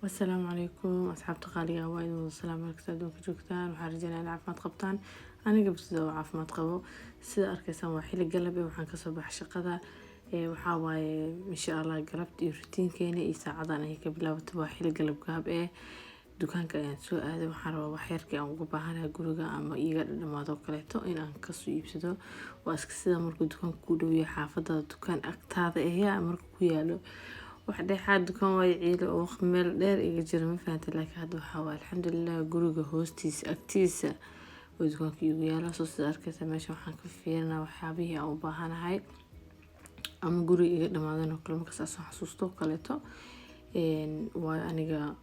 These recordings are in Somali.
Wasalaamu calaykum asxaabta qaaliga, waa idin wada salaam markasta adduunka joogtaan. Waxaan rajeynaya in caafimaad qabtaan, aniga sida oo caafimaad qabo. Sida arkaysaan, waa xili galab eh, waxaan kasoo baxay shaqada. Waxaa waaye, insha Allah, galabta iyo rutiinkeena iyo saacadan ayay ka bilaabatay. Waa xili galab gaab eh, dukaanka ayaan soo aaday. Waxaan rabaa wax yarkii aan uga baahanahay guriga ama iiga dhamaado kaleeto in aan kasoo iibsado. Waa iska sida markuu dukaanka ku dhow yahay xaafadada, dukaan agtaada eh marka ku yaalo, wax dhexaa dukaan waayo ciilo oo meel dheer iga jira, ma fahantay? Laakiin hadda waxaa waaye, alxamdulilah, guriga hoostiisa agtiisa oo dukaanka iigu yaala. Soo sida arkaysa, meesha waxaan ka fiirinaa waxyaabihii aan u baahanahay ama guriga iga dhamaadan oo kale markaas aan xasuusto kaleeto. Waayo, aniga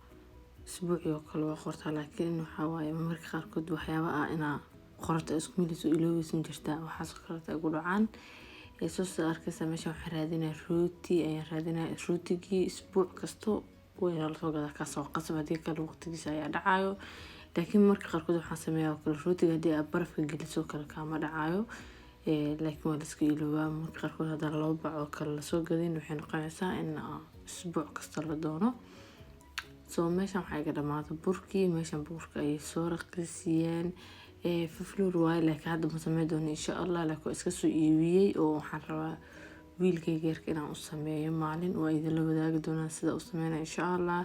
isbuuci oo kale waa qortaa, laakiin waxaa waaye marmarka qaarkood waxyaaba ah inaa qorata isku milayso, iloobeysan jirtaa, waxaas oo kaleeto ay ku dhacaan. Soo sida arkaysa, meesha waxaan raadinaya rooti ayaan raadinaya. Rootigii isbuuc kasto waa lasoo gadaa, kaasoo qasab, haddii kale waqtigiisa ayaa dhacayo. Laakiin marka qaarkood waxaan sameeyaa oo kale, rootiga haddii aad barafka geliso kale kaama dhacayo, laakiin waa la iska iloobaa marka qaarkood. Haddaan laba bac oo kale lasoo gadin, waxay noqonaysaa in isbuuc kasta la doono. So meeshan waxaa iga dhamaaday burkii. Meeshan burka ayay soo raqiisiyeen, fafluur waaye, laakiin hadda ma sameyn doono, insha Allah. Laakiin waa iska soo iibiyey oo waxaan rabaa wiilkayga yarka inaan u sameeyo maalin. Waa idinla wadaagi doonaa sida u sameynaya, insha Allah.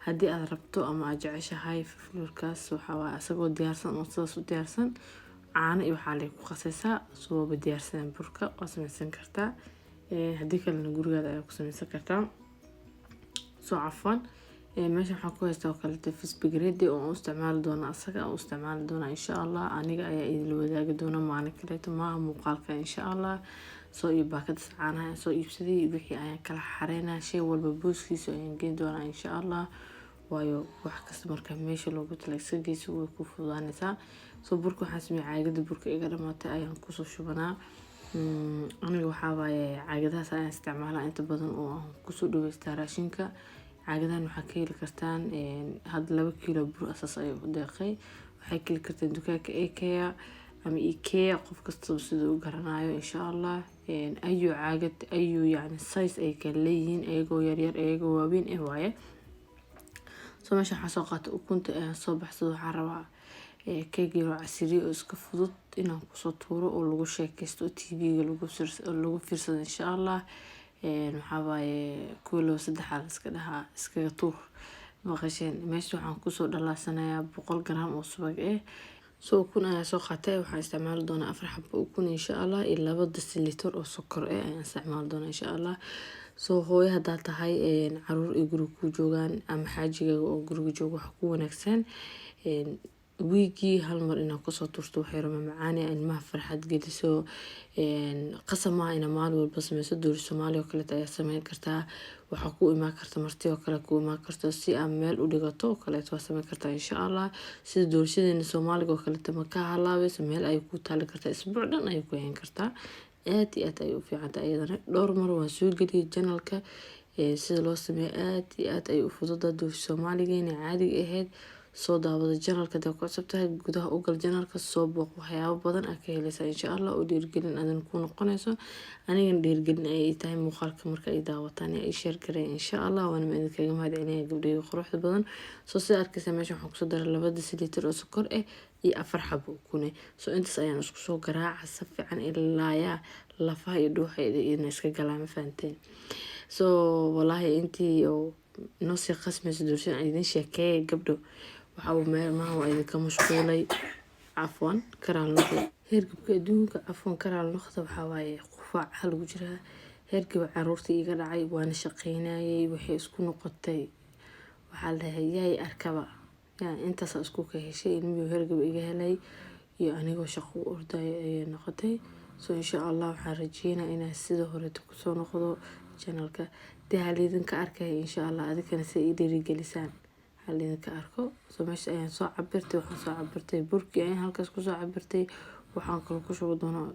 Haddii aad rabto ama aad jeceshahay fafluurkaas, waxaa waaye asagoo diyaarsan oo sidaas u diyaarsan, caano iyo waxaa lay ku qasaysaa. Soo waaba diyaarsan burka, waa sameysan kartaa. Haddii kalena gurigaada ayaa ku sameysan kartaa. Soo cafwan, meesha waxaan ku haystaa oo kaleeto Fiskbaguettedii oo aan u isticmaali doono, asaga aan u isticmaali doona, insha Allah. Aniga ayaa idinla wadaagi doona maalin kaleeto, maaha muuqaalka, insha Allah. Soo iyo baakada caanaha ayaan soo iibsaday, wixii ayaan kala xareynaa, shay walba booskiisa ayaan geyn doonaa, insha Allah. Waayo, wax kasta marka meesha loogu tala iska geyso, way ku fududaanaysaa. Soo burka waxaan sameeyay, caagada burka iga dhamaatay ayaan kusoo shubanaa. Aniga waxaa waaye caagadahaas ayaan isticmaalaa inta badan oo aan kusoo dhaweystaa raashinka. Caagadahan waxaa ka heli kartaan hadda 2 kiilo bur asaas ayuu u deeqay. Waxay ka heli kartaan dukaanka Ikea ama Ikea, qof kastaba siduu u garanayo, insha Allah. Ayu caagad, ayu yacni size ay kala leeyihiin, iyagoo yaryar, iyagoo waaweyn eh waaye. Soo meesha waxaa soo qaatay ukunta ayaan soo baxsado. Waxaan rabaa keeg yar oo casriye oo iska fudud inaan kusoo tuuro oo lagu sheekeysto oo TV-ga lagu fiirsado, insha Allah. Waxaa waaye kuwa labo saddexaa la iska dhahaa, iskaga tuur maqasheen. Meesha waxaan kusoo dhalaasanayaa 100 gram oo subag eh. Soo ukun ayaa soo qaatay. Waxaan isticmaali doonaa afar xabo ukun, insha Allah, iyo 2 deciliter oo sokor eh ayaan isticmaali doonaa, insha Allah. Soo hooyo haddaa tahay, caruur ay guriga ku joogaan ama xaajigaaga oo guriga joogo, waxa ku wanaagsan wiigii hal mar inaad kusoo tuurto wax yaro macmacaani, ilmaha farxad geliso. Qasab maaha inaad maalin walba sameyso. Doori Soomaali oo kaleeto ayaa sameyn kartaa. Waxaa ku imaan karta marti oo kale ku imaan karto, si aad meel u dhigato oo kaleeto waa sameyn kartaa, insha Allah. Sida doorshadeena Soomaaliga oo kaleeto, ma ka halaabeyso, meel ayay ku taali kartaa, isbuuc dhan ayay ku hayn kartaa. Aad iyo aad ayay u fiicantahay iyadana. Dhowr mar waan soo geliyay channelka sida loo sameeyo. Aad iyo aad ayay u fududahay doorshi Soomaaligeena caadiga ahayd. Soo daawada channelka hadaa ku cusub tahay, gudaha u gal channelka, soo booq, waxyaabo badan aad ka heleysaa, insha Allah, oo dhiirigelin adan ku noqonayso. Anigana dhiirigelin ayay tahay muuqaalka marka ay daawataan ay share gareyn, insha Allah. Waana ma idinkaga mahad celinaya, gabdhayga quruxda badan. Soo sida arkaysa, meesha waxaan kusoo daray 2 deciliter oo sokor ah iyo afar xabo ukun eh. Soo intaas ayaan isku soo garaaca si fiican ilaa lafaha iyo dhuuxa ina iska galaa, ma fahanteen? So walaahi, intii oo noo sii qasmayso doorshada aan idin sheekeeyay, gabdho, waxa uu meelmaha waa idinka mashquulay. Cafwan, karaal noqda heergabka adduunka. Cafwan, karaal noqda. Waxaa waaye qufaaca lagu jiraa, heergab caruurta iga dhacay, waana shaqeynayay, waxay isku noqotay. Waxaa la dhahay yaay arkaba yaa intaas isku ka heshay, ilmihii heergab iga helay iyo anigoo shaqo u ordaya ayay noqotay. So insha Allah waxaan rajeynaa inaan sida horeeto kusoo noqdo channelka. Dee halidinka arkaya, insha Allah, adikana si ii dhiirigelisaan halidinka arko. So meesha ayaan soo cabirtay, waxaan soo cabirtay burkii ayaan halkaas kusoo cabirtay. Waxaan kaloo ku shubi doonaa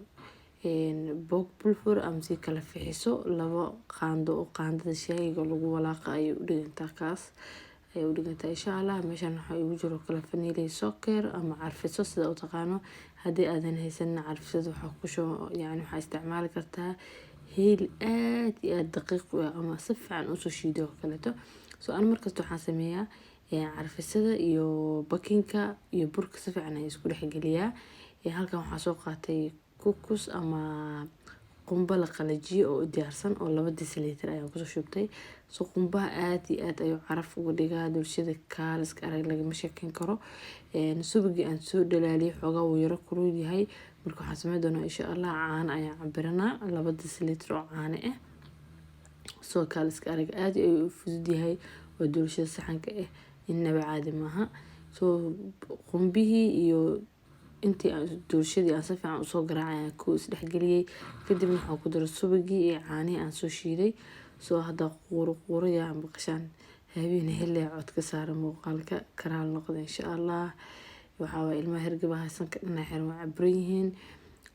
baekpulver ama si kala fixiso, 2 qaando oo qaandada shaahiga lagu walaaqa ayay u dhigantaa, kaas ayay u dhigantaa, insha Allah. Meeshan waxaa igu jiro kala vanilla socker ama carfiso sida u taqaano. Haddii aadan haysanin carfisada, waxaa ku shubo, yani waxaa isticmaali kartaa heel aad iyo aad daqiiq u ah ama si fiican usoo shiiday oo kaleeto. So anu markasta waxaan sameeyaa carfisada iyo baking-ka iyo burka si fiican ayaan isku dhexgeliyaa. Halkan waxaan soo qaatay kukus ama qumba la qalajiyey oo diyaarsan oo 2 deciliter ayaan kusoo shubtay. So qumbaha aad iyo aad ayuu caraf uga dhigaa doolshada, kaaliska arag, lagama sheekeyn karo. Subagii aan soo dhalaaliyay xoogaa wuu yaro kulul yahay. Marka waxaan sameyn doonaa, insha Allah, caano ayaan cabiranaa, 2 deciliter oo caano ah. Soo kaaliska arag, aad ayuu u fudud yahay, waa doolshada saxanka ah, inaba caadi maaha. Soo qumbihii iyo intii doolshadii aan si fiican usoo garaacay ayaan ku isdhexgeliyey. Kadibna waxaan ku daray subagii iyo caanihii aan soo shiiday. Soo hadda quuro quuro yaa maqashaan, habeen xilli cod ka saaran muuqaalka, karaal noqda, insha Allah. Waxaa waaye ilmaha hergabaha, sanka dhinac xiran, waa caburan yihiin.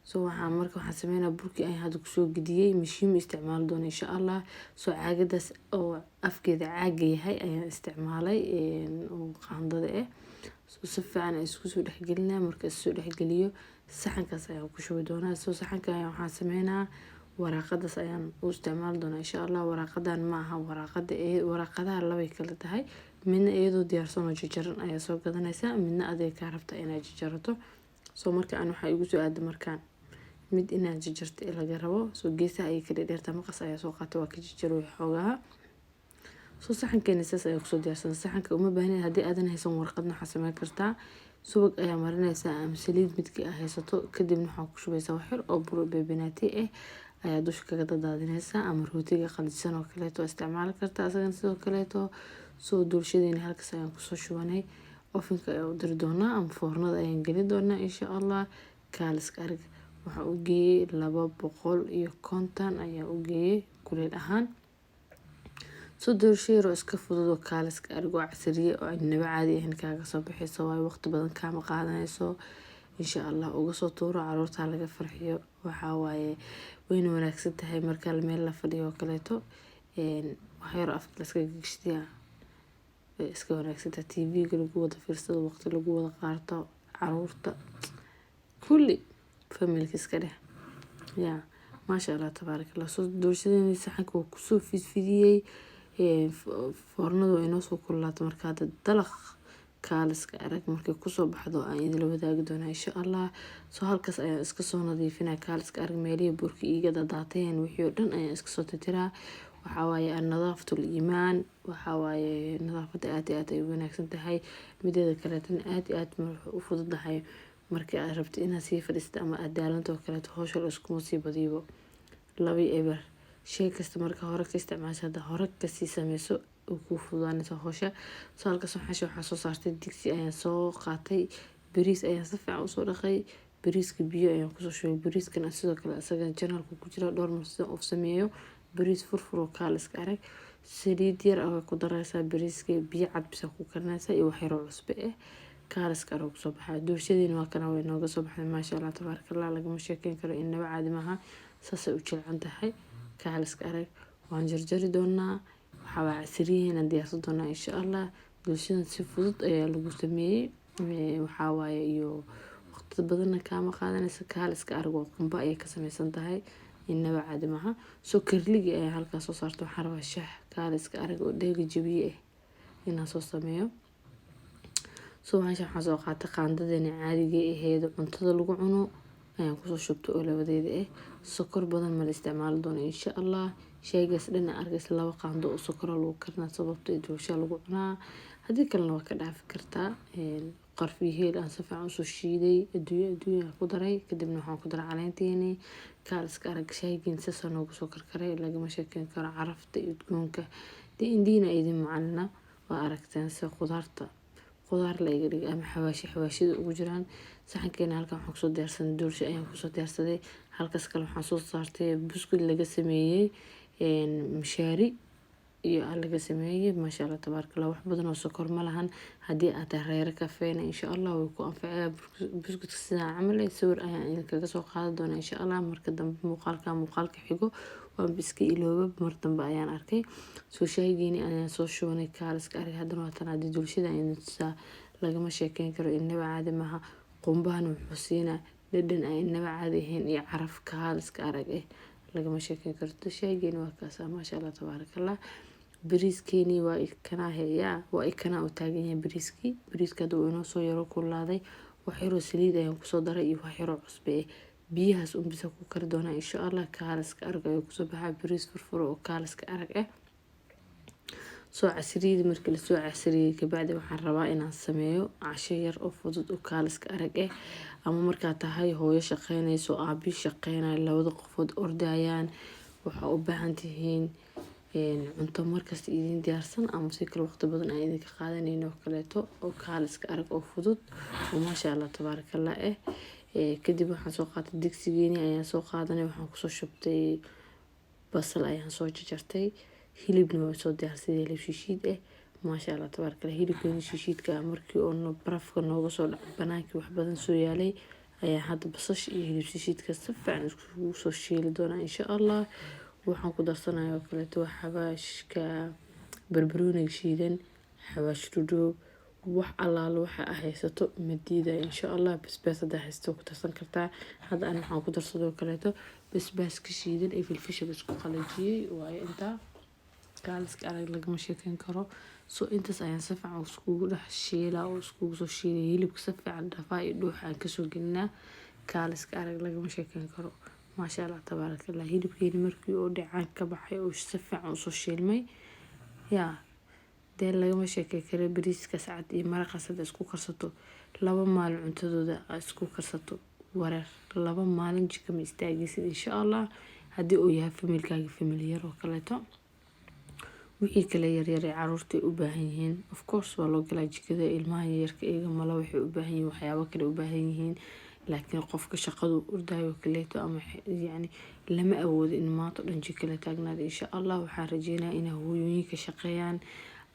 So waxaan marka waxaan sameynaa, burkii ayaan hadda kusoo gediyey. Mashiin ma isticmaali doono, insha Allah. So caagadaas oo afkeeda caaga yahay ayaan isticmaalay oo qaandada ah. So si fiican ayaan isku soo dhexgelinaa. Marka isoo dhexgeliyo, saxankaas ayaan ku shubi doonaa. So saxanka ayaan waxaan sameynaa, waraaqadaas ayaan u isticmaali doonaa, insha Allah. Waraaqadan ma aha waraaqada, waraaqadaha labay kala tahay. Midna iyadoo diyaarsan oo jajaran ayaa soo gadanaysaa, midna adiga kaa rabta inaad jajarato. So marka aan waxaa igu soo aada markaan mid inaad jajarto laga rabo. Soo geesaha ayay ka dhedheertaa. Maqas ayaa soo qaatay, waa ka jajaroy xoogaha. Soo saxankeena saas ayaa kusoo diyaarsan. Saxanka uma baahnayd. Haddii aadan haysan warqadna, waxaa sameyn kartaa subag ayaa marinaysaa ama saliid, midkii aa haysato. Kadibna waxaa ku shubaysaa wax yar oo bur beebinaati ah ayaa dusha kaga dadaadinaysaa, ama rootiga qalisan oo kaleeto isticmaali kartaa asagana sidoo kaleeto. Soo doolshadeena halkaas ayaan kusoo shubanay. Oven-ka ayaan u diri doonaa ama foornada ayaan gelin doonaa, insha Allah. Kaaliska arag, waxaa u geeyey 250 ayaa u geeyey kuleel ahaan. Soo doolsho yar oo iska fudud oo kaaliska arag oo casriye oo inaba caadi ahayn kaaga soo baxayso waayo, waqti badan kaama qaadanayso, insha Allah. Uga soo tuuro caruurta, laga farxiyo. Waxaa waaye wayna wanaagsan tahay marka meel la fadhiyo oo kaleeto, wax yar afka la iska gashtiyaa way iska wanaagsan tahay. TV-ga lagu wada fiirsado, waqti lagu wada qaato, caruurta kulli, family-ka iska dheh ya. Maasha Allah, tabaaraka Allah. Soo doolshadeeni saxanka waa kusoo fidfidiyey. Foornadu waa inoo soo kululaato. Marka hadda dalaq, kaaliska arag, markay kusoo baxdo aan idinla wadaagi doonaa, insha Allah. Soo halkaas ayaan iska soo nadiifinaa, kaaliska arag, meelihii burka iiga dadaatayeen, wixii oo dhan ayaan iska soo tirtiraa. Waxaa waaye annadaafatul iimaan. Waxaa waaye nadaafada aad iyo aad ay u wanaagsan tahay. Mideeda kaleetana aad iyo aad u fududahay markii aad rabto inaad sii fadhiisato ama aad daalanta oo kaleeto. Hawsha la iskuma sii badiyo, 2-0. Shay kasta marka hore ka isticmaasha, hadda hore kasii sameyso, uu kuu fududaanaysa hawsha. Soo halkaas waxaa soo saartay, digsi ayaan soo qaatay, bariis ayaan si fiican usoo dhaqay. Bariiska biyo ayaan kusoo shubay. Bariiskana sidoo kale isaga channel-ka ku jira dhowr mar sida uu sameeyo bariis furfur oo kaaliska arag. Saliid yar ayaa ku daraysaa bariiska, biyo cad bisa ku karinaysaa iyo wax yar oo cusbo ah. Kaaliska arag kusoo baxaa. Doolshadiina waa kana, way nooga soo baxday, maasha Allah, tabaaraka Allah, lagama sheekeyn karo, inaba caadi maaha. Saasay u jilcan tahay, kaaliska arag. Waan jarjari doonaa, waxaa waa casriyihiin diyaarsan doonaa, insha Allah. Doolshadan si fudud ayaa lagu sameeyey, waxaa waaye iyo waqti badanna kaama qaadanaysa. Kaaliska arag, waa qumbo ayay ka sameysan tahay, inaba caadi maaha. Soo karligii ayaa halkaas soo saarta. Waxaan rabaa shaah kaaliska arag oo dheega jabiye ah inaan soo sameeyo. Soo meesha waxaan soo qaatay qaandadeena caadiga aheyd cuntada lagu cuno ayaan kusoo shubtay oo labadeeda ah. Sokor badan ma la isticmaali doono, insha Allah. Shaygaas dhan arkaysa, 2 qaando oo sokor lagu karinaa, sababta doolsha lagu cunaa. Haddii kalena waa ka dhaafi kartaa. Qarfi heel aan si fiican usoo shiiday, adduunyo adduunya ku daray. Kadibna waxaan ku daray caleentiini. Kaaliska arag, shaygiin sasa noogu soo karkaray, lagama sheekeyn karo carafta iyo udgoonka. Dee indiina idin macalina waa aragteen sida khudaarta khudaar la iga dhigay ama xawaashi xawaashida ugu jiraan. Saxankeena halkan waxaan kusoo diyaarsaday doolsho ayaan kusoo diyaarsaday. Halkaas kale waxaan soo saartay buskud laga sameeyey mishaari iyo laga sameeyey. Maasha Allah, tabaaraka Allah, wax badan oo sokor ma lahan. Haddii aad tahay reero kafeena, insha Allah way ku anfacayaa buskudka sidaa camal. Sawir ayaan idinkaga soo qaadi doonaa, insha Allah, marka dambe muuqaalka muuqaalka xigo. Waan iska ilooba, mar dambe ayaan arkay. Soo shaahigeeni ayaan soo shubanay, kaaliska arag. Haddana waa tan haddii doolshada ayaan tusaa, lagama sheekeyn karo, inaba caadi maaha. Qumbahana wuxuu siinaa dhadhan aan inaba caadi ahayn iyo caraf kaaliska arag eh, lagama sheekeyn karo. Shaahigeeni waa kaasa, maasha Allah, tabaaraka Allah. Bariiskeeni waa ikanaa heyaa, waa ikanaa uu taagan yahay bariiskii. Bariiska hadda uu inoo soo yaro kululaaday. Wax yaroo saliid ayaan kusoo daray iyo wax yaroo cusbe eh. Biyahaas un bisa ku kari doonaa, insha Allah. Kaaliska arag ayuu kusoo baxaa, bariis furfuro oo kaaliska arag ah. Soo casriyada, markii lasoo casriyey kabacdi, waxaan rabaa inaan sameeyo casho yar oo fudud oo kaaliska arag ah. Ama markaa tahay hooyo shaqeynayso, aabi shaqeynayo, labada qofood ordayaan, waxaa u baahan tihiin cunto markasta idin diyaarsan ama si kale waqti badan aan idinka qaadanayn oo kaleeto, oo kaaliska arag oo fudud oo maasha Allah tabaarakallah ah. Kadib waxaan soo qaatay digsigeeni ayaan soo qaadanay. Waxaan kusoo shubtay basal ayaan soo jarjartay, hilibna waan soo diyaarsaday, hilib shishiid ah, maasha Allah tabaarakallah. Hilibkeeni shishiidka ah markii oo barafka nooga soo dhaco, banaankii wax badan soo yaalay, ayaa hadda basasha iyo hilib shishiidka si fiican iskugu soo shiili doonaa, insha Allah. Waxaan ku darsanaya oo kaleeto xawaashka, barbarooniga shiidan, xawaash dhudhuub, wax allaalo waxa aa haysato ma diidaya, insha Allah. Basbaas haddaa haysato ku darsan kartaa. Hadda ani waxaan ku darsadoo kaleeto basbaaska shiidan ee filfisha la isku qalajiyey waaye. Intaa kaaliska arag lagama sheekeyn karo. So intaas ayaan si fiican iskugu dhex shiilaa oo iskugu soo shiilay hilibka si fiican, dhafaa iyo dhuuxa aan kasoo gelinaa. Kaaliska arag lagama sheekeyn karo, maasha Allah tabaarakallah. Hilibkeeni markii uu dhacaan ka baxay oo si fiican usoo shiilmay, yaa dee lagama sheekey karo. Bariiskaas cad iyo maraqaas hadda isku karsato, 2 maalin cuntadooda isku karsato, wareer, 2 maalin jika ma istaagaysid, insha Allah, haddii uu yahay familkaaga family yar oo kaleeto. Wixii kale yaryar ee caruurta ay u baahan yihiin, of course waa loo galaa jikada. Ilmaha yaryarka iyaga mala waxay u baahan yihiin, waxyaabo kale u baahan yihiin. Laakiin qofka shaqadu ordaayo kaleeto ama yacni lama awoodo in maanta o dhan jika la taagnaado. Insha Allah waxaan rajeynayaa inay hooyooyinka shaqeeyaan,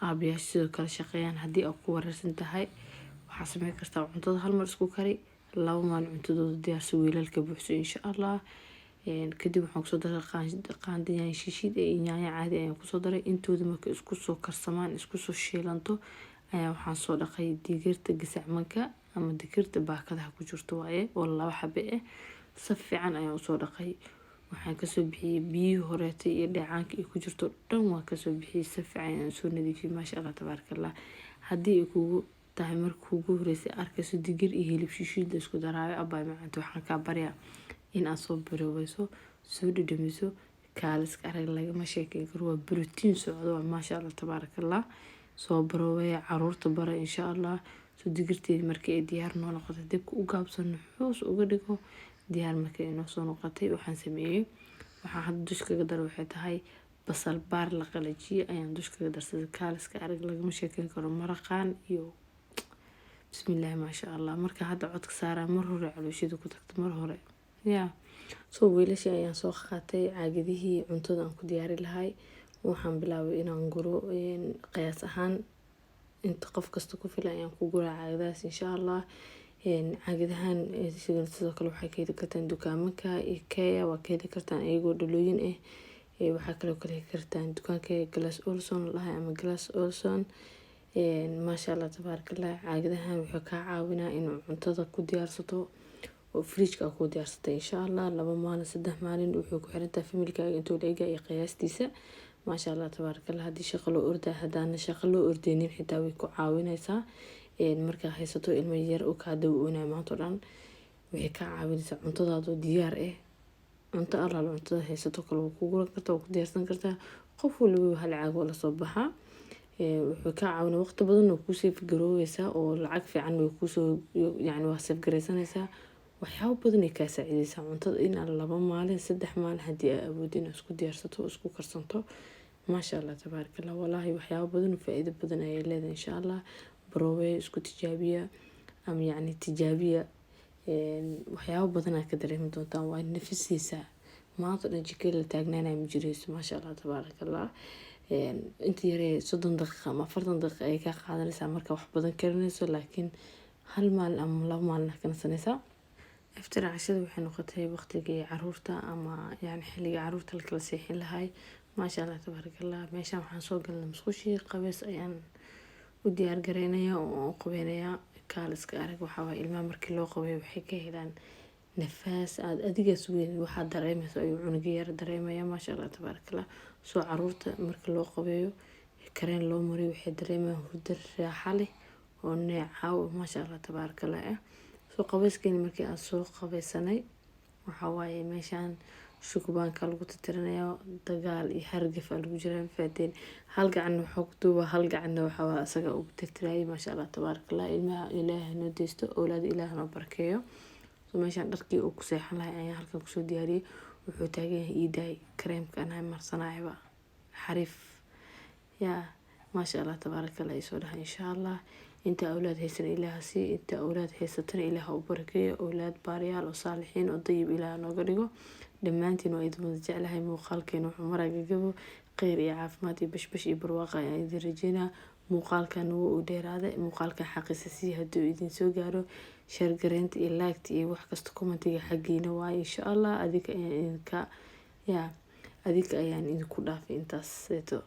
aabayaasha sidoo kale shaqeeyaan. Haddii aad ku wareersan tahay, waxaa sameyn kartaa cuntada hal mar isku kari, 2 maalin cuntadooda diyaarso, wiilalka buuxso, insha Allah. Kadib waxaan kusoo daray qaando yaanyo shiishiid iyo yaanyo caadi ayaan kusoo daray. Intooda markay isku soo karsamaan, isku soo shiilanto, ayaa waxaan soo dhaqay digirta gasacmanka ama digirta baakadaha ku jirto waaye, oo laba xabe ah. Si fiican ayaan usoo dhaqay. Waxaan kasoo bixiyey biyihii horeetay iyo dheecaanka ay ku jirto dhan waan kasoo bixiyey. Si fiican ayaan usoo nadiifiyey, maasha Allah tabaaraka Allah. Haddii ay kugu tahay marka kugu horeysay arkayso digir iyo hilib shishiid la isku daraayo, abaay macaanta, waxaan kaa baryaa in aad soo baroweyso, soo dhadhamiso. Kaaliska arag lagama sheekeyn karo, waa brotiin socdo, waa maasha Allah tabaaraka Allah. Soo baroweya, caruurta bara, insha Allah. Soo digirteedi markii ay diyaar noo noqotay, dabka u gaabsano, xuus uga dhigo. Diyaar markii ay noo soo noqotay, waxaan sameeyey, waxaan hadda dush kaga daray waxay tahay basal baar la qalajiyey ayaan dush kaga darsaday. Kaaliska arag lagama sheekeyn karo maraqaan iyo bismillaahi maasha Allah. Marka hadda codka saaraa, mar hore calooshida ku tagta mar hore yaa. Soo weelashii ayaan soo qaatay, caagadihii cuntada aan ku diyaari lahay. Waxaan bilaabay inaan guro. Qiyaas ahaan inta qof kasta ku filan ayaan ku guraa caagadahaas, insha Allah. Caagadahan sidoo kale waxaa ka heli kartaan dukaamanka Ikea, waa ka heli kartaan iyagoo dhalooyin ah. Waxaa kaloo ka heli kartaan dukaanka Clas Ohlson lahay ama Clas Ohlson. Maasha Allah tabaarakallah. Caagadahan wuxuu kaa caawinaa inuu cuntada ku diyaarsato oo fridge-ka ku diyaarsatay, insha Allah. 2 maalin, 3 maalin, wuxuu ku xirantahay familkaaga intuu la egyahay iyo qiyaastiisa, maasha Allah tabaarakallah. Haddii shaqo loo ordaa, haddaana shaqo loo ordeynin xitaa, way ku caawineysaa. Markaa haysato ilmo yar oo kaa daba oonayo maanta o dhan, waxay kaa caawineysaa cuntadaadoo diyaar ah. Cunto allaala cuntada haysato kale waa ku guran kartaa, waa ku diyaarsan kartaa. Qof waliba hal caag oo lasoo baxaa wuxuu kaa caawinaa waqti badan oo kuu save garoobeysaa, oo lacag fiican way kuusoo, yacni waa save gareysanaysaa. Waxyaabo badan ay kaa saacideysaa cuntada inaad 2 maalin, 3 maalin, haddii aad awooddo, inaad isku diyaarsato oo isku karsanto, maasha Allah tabaaraka Allah. Walaahi waxyaabo badan oo faa-iido badan ayay leedahay, insha Allah. Baroobe isku tijaabiya ama yacni tijaabiya, waxyaabo badan aad ka dareemi doontaan. Waa nafiseysaa, maanta dhan jikada la taagnaanaya ma jireyso, maasha Allah tabaaraka Allah. Inta yaree 30 daqiiqa ama 40 daqiiqa ayay kaa qaadanaysaa marka wax badan karinayso, laakiin hal maalin ama 2 maalin aa ka nasanaysaa. After cashada waxay noqotay waqtigii caruurta ama yani xilligii caruurta la kala seexin lahay, maasha Allah tabaaraka Allah. Meeshaan waxaan soo galnay musqushii, qabeys ayaan u diyaar gareynayaa oo aan u qabeynayaa. Kaaliska arag waxaa waaye, ilmaha markii loo qabeeyo waxay ka helaan nafaas aad adiga sugeyn. Waxaad dareemayso ayuu cunuga yar dareemaya, maasha Allah tabaaraka Allah. Soo caruurta marka loo qabeeyo Kareen loo mariyo, waxay dareemayaan hurdo raaxa leh oo neecaw, maasha Allah tabaarakallah ah. Soo qabayskeeni markii aan soo qabaysanay, waxaa waaye meeshaan shukubaanka lagu tirtiranayo. Dagaal iyo hargaf aa lagu jiraa, fahateen? Hal gacanna waxaa ku duuba, hal gacanna waxaa waa isaga ugu tirtirayay. Maasha Allah tabaarakallah. Ilmaha Ilaahay noo deysto, owlaada Ilaah noo barakeeyo. So meeshaan dharkii uu ku seexan lahay ayaan halkan kusoo diyaariyay. Wuxuu taagan yahay, "Iidaay kareemka anaa marsanayaba xariif yaa." Maasha Allah tabaarakallah isoo dhaha. Insha Allah inta awlaad haysan Ilaah sii, inta awlaad haysatana Ilaah u barakeeyo. Awlaad baariyaal oo saalixiin oo dayib Ilaah nooga dhigo dhammaantiin. Waa idin wada jeclahay. Muuqaalkeena wuxuu maraa gagabo. Kheyr iyo caafimaad iyo bashbash iyo barwaaqa ayaan idin rajeynaa. Muuqaalkan wuu u dheeraaday. Muuqaalkan xaqiisa sii hadduu idin soo gaaro, share gareynta iyo like-ta iyo wax kasta, commentiga xaggiina waaye. Insha Allah adinka ayaan idinka yaa, adinka ayaan idinku dhaafay intaas seeto.